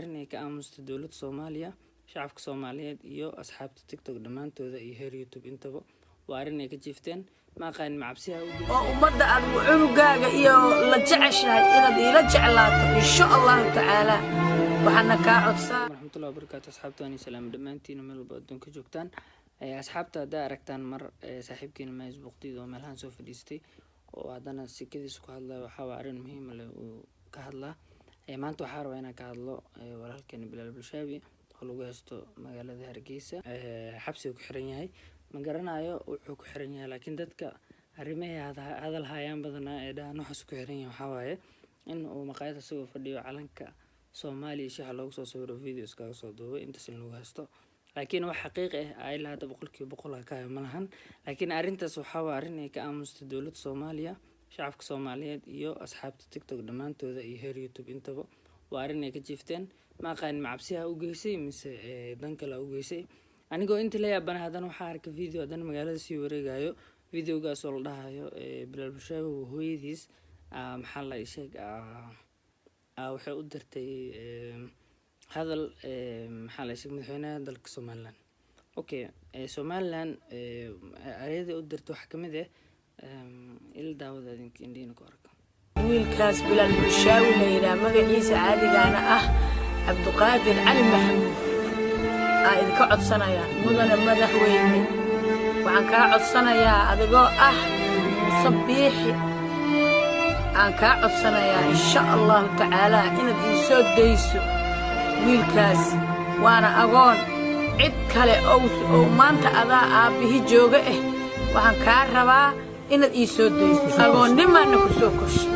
Arrin ay ka aamustay dowladda Soomaaliya, shacabka Soomaaliyeed iyo asxaabta TikTok dhammaantooda iyo heer YouTube intaba waa arrin ay ka jiifteen. Ma aqaanin macabsiha u oo ummadda aad cunugaaga iyo la jeceshahay inaad iila jeclaato, insha Allahu tacaala. Waxaana kaa codsaa. Waraxmatullahi wabarakaatu. Asxaabta, waan salaam dhammaantiin meel walba adduunka joogtaan. Asxaabta, haddaa aragtaan mar saaxiibkiina Mays Buqdiid oo meelahan soo fadhiistay oo haddana sikadiisa ku hadlayo, waxaa waa arrin muhiima leh uu ka hadlaa. Maanta waxaa rabaa inaan ka hadlo walaalkeena Bilaal Bulshaabi oo lagu haysto magaalada Hargeysa. Xabsiga ku xiran yahay, ma garanayo wuxuu ku xiran yahay, laakiin dadka arrimahay hadal hayaan badanaa ee dhahan waxaas ku xiran yahay waxaa waaye in uu maqaayad isagoo fadhiyo calanka Soomaaliya shaxa loogu soo sawiro, video iskaga soo duubay, intaas in lagu haysto. Laakiin wax xaqiiq ah ilaa hadda 100% ka hayo ma lahan. Laakiin arrintaas waxaa waa arrin ay ka aamustay dowladda Soomaaliya, shacabka Soomaaliyeed iyo asxaabta TikTok dhammaantooda iyo heer YouTube intaba waa arrin ay ka jiifteen. Ma aqaanin macabsiha u geysay mise dan kale u geysay. Anigoo inta la yaabana, haddana waxaa arkay video haddana magaalada sii wareegayo, videogaas oo la dhahayo Bilaal Bulshaabi hooyadiis, maxaa la sheeg, waxay u dirtay hadal, maxaa la sheeg, madaxweynaha dalka Somaliland. Okay, Somaliland ereyada u dirtay waxaa kamid ah, ila daawada idinka indhiina ku arka. Wiilkaas Bilaal Bulshaawi la yidhaah, magaciisa caadigaana ah Cabduqaadir Cali Maxamuud, aa idinka codsanayaa. Mudane madaxweyne, waxaan kaa codsanayaa, adigoo ah Musabiixi, aan kaa codsanayaa, insha Allahu tacaalaa, inaad ii soo dayso wiilkaas. Waana agoon, cid kale oo maanta adaa aabbihi jooga ah. Waxaan kaa rabaa inaad ii soo dayso. Agoonnimaana ku soo korshay,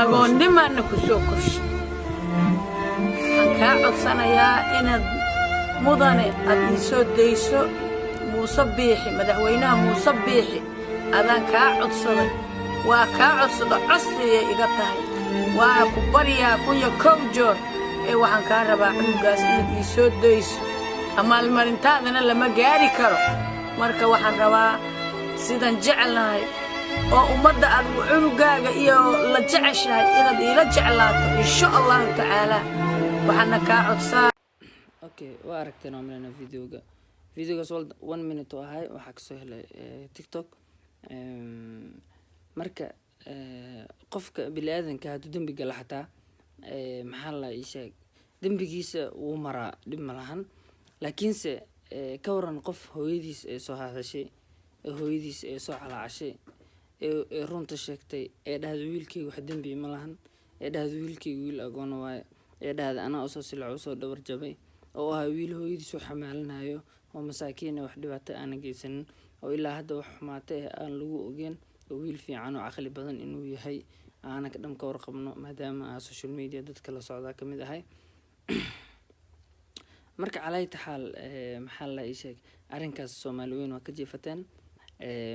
agoonnimaana ku soo korshay. Waxaan kaa codsanayaa inaad, mudane, aad ii soo dayso. Muuse Biixi, madaxweynaha Muuse Biixi, adaan kaa codsaday, waa kaa codsada, codsigay iga tahay, waana ku baryaa 1001 joor. Ee waxaan kaa rabaa cunugaas inaad ii soo dayso. Amaalmarintaadana lama gaari karo. Marka waxaan rabaa sidaan jecelnahay oo ummadda aad cunugaaga iyo la jeceshahay inaad iila jeclaato, insha Allahu tacaalaa. Waxaana kaa codsaa. Okay, waa aragteen, waa maleyna videoga. Videogaas one minute oo ahay waxaa kasoo helay TikTok. Marka qofka bini-aadanka hadduu dembi gala xataa, maxaa la ii sheeg, dembigiisa wuu maraa, dhib ma lahan. Laakiinse ka waran qof hooyadiis ee soo hadashay, ee hooyadiis ee soo calaacashay, ee runta sheegtay, ee dhahda wiilkayga wax dembi ma lahan, ee dhahda wiilkayga wiil agoona waaye, ee dhahda anaa usoo silac, usoo dhabar jabay, oo ahaa wiil hooyadiis u xamaalinayo oo masaakiin, wax dhibaato aanan geysanin, oo ilaa hadda wax xumaata ah aan lagu ogeyn, oo wiil fiican oo caqli badan inuu yahay aanan ka dham ka warqabno, maadaama aa social media dadka la socdaa kamid ahay. Marka calaa taxaal, maxaa la ii sheeg, arrinkaas Soomaali weyn waa ka jiifateen.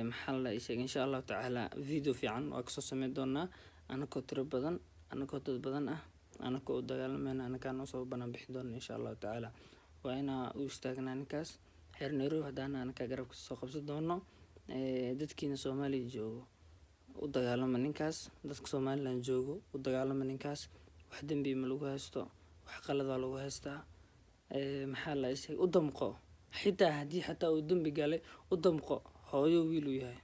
Maxaa la ii sheeg, insha Allahu tacaala video fiican waa kasoo sameyn doonaa, anakoo tiro badan, anakoo dad badan ah, anakoo u dagaalamayna, anakaa noo soo banaan bixi doona, insha Allahu tacaala. Waa inaa u istaagnaa ninkaas. Xeer Nairobi haddaana anakaa garabka soo qabsan doono. Dadkiina Soomaaliya joogo, u dagaalama ninkaas. Dadka Somaliland joogo, u dagaalama ninkaas. Wax dembi ma lagu haysto, wax qaladaa lagu haystaa. Maxaa la sheeg, u damqo. Xitaa haddii xataa uu dembi galay, u damqo. Hooyo wiil uu yahay,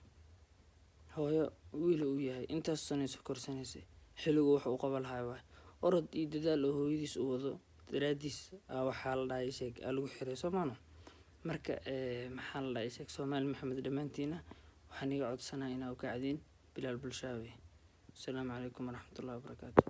hooyo wiil uu yahay, intaas sanayso korsanaysay, xilligu wax uu qaba lahaa waay. Orod iyo dadaal oo hooyadiis u wado daraadiis waxaa la dhahay sheeg aa lagu xiray soomaano. Marka maxaa la dhahay sheeg, Soomaali Maxamed dhammaantiina waxaan iga codsanaa inaa u kacdiin Bilaal Bulshaawe. Asalaamu calaykum waraxmatullahi wabarakaatu.